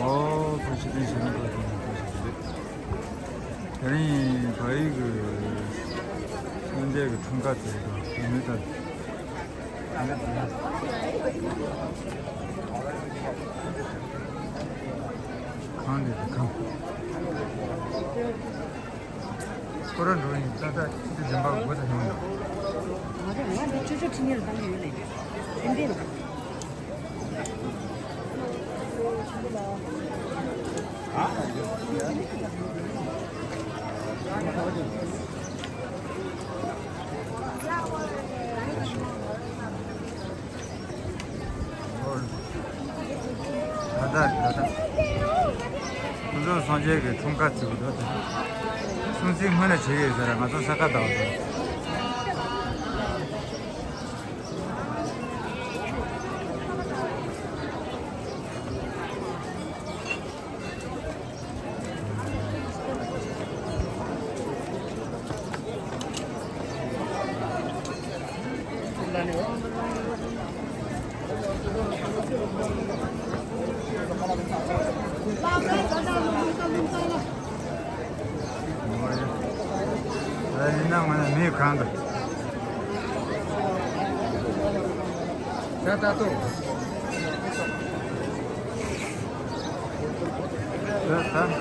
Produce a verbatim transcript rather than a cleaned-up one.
ཨོ་ཁོ་ཕྱི་དོན་ཞེ་ན་ཁོ་ཁོ་ཁོ་ཞིག་རེད། དེ་རིང་བལ་ཡུལ་གྱི་སངས་རྒྱས་ཀྱི་འཁྲུངས་སྐར་ཟེར་གྱི་འདུག་དེ་མི་ལྟར། གང་འདི་དེ་གང་། ཁོ་རང་འགྲོ་ཡིན་ཏག་ཏག་ཁྱི་ཚོ་འཛིན་པ་དགོས་ད་ཡོང་ཡོད། ང་ཚོ་ང་འདི་ཆོས་ཕྱོགས་ཁྲི་གཉེར་བཏང་གི་ཡོད་ལས་རིམ་པས་ལ། ད་ལྟ་ད་ལྟ། ཁོང་ཚོ་སངས་རྒྱས་ཀྱི་འཁྲུངས་སྐར་བརྩི་བ་འདྲ་དང་། སྲུང་བརྩི་སྔོན་ལ་བྱེད་ཀྱི་ཡོད་ཟེར། ང་ཚོ་ས་ཁ་ལྟ་བ་དང་། ཡིན་ན་ང་ནི་མི་གང་དུ། ད་ལྟ་ཏོ། ད་ད།